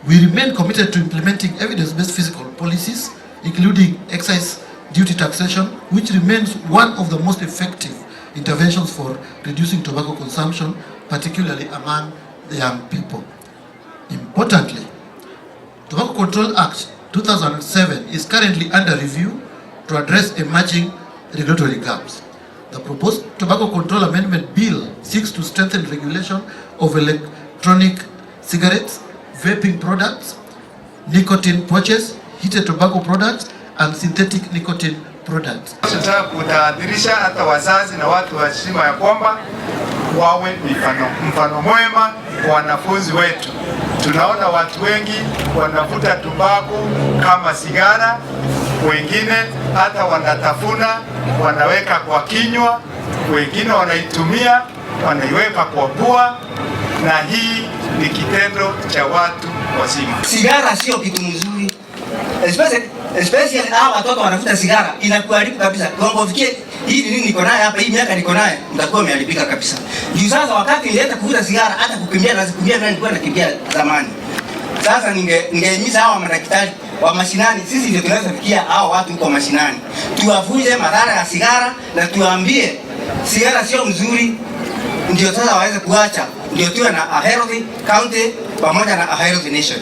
We remain committed to implementing evidence-based fiscal policies, including excise duty taxation, which remains one of the most effective interventions for reducing tobacco consumption, particularly among the young people. Importantly, Tobacco Control Act 2007 is currently under review to address emerging regulatory gaps. The proposed Tobacco Control Amendment Bill seeks to strengthen regulation of electronic cigarettes, vaping products, nicotine pouches, heated tobacco products, and synthetic nicotine products. Tunataka kutahadharisha hata wazazi na watu wazima ya kwamba wawe mfano mwema kwa wanafunzi wetu. Tunaona watu wengi wanavuta tumbaku kama sigara, wengine hata wanatafuna, wanaweka kwa kinywa, wengine wanaitumia wanaiweka kwa pua, na hii ni kitendo cha watu wazima. Sigara sio kitu mzuri, especially hawa watoto wanavuta sigara, inakuharibu kabisa. Kiwango fikie hii nini niko naye hapa, hii miaka niko naye, nitakuwa umeharibika kabisa. Juu sasa wakati nilianza kuvuta sigara, hata kukimbia na kukimbia, na nilikuwa nakimbia zamani. Sasa ningehimiza hawa madaktari wa mashinani, sisi ndio tunaweza fikia hao watu huko mashinani, tuwafunze madhara ya sigara na tuwaambie sigara sio mzuri, ndio sasa waweze kuacha, ndio tuwe na a healthy county pamoja na a healthy nation.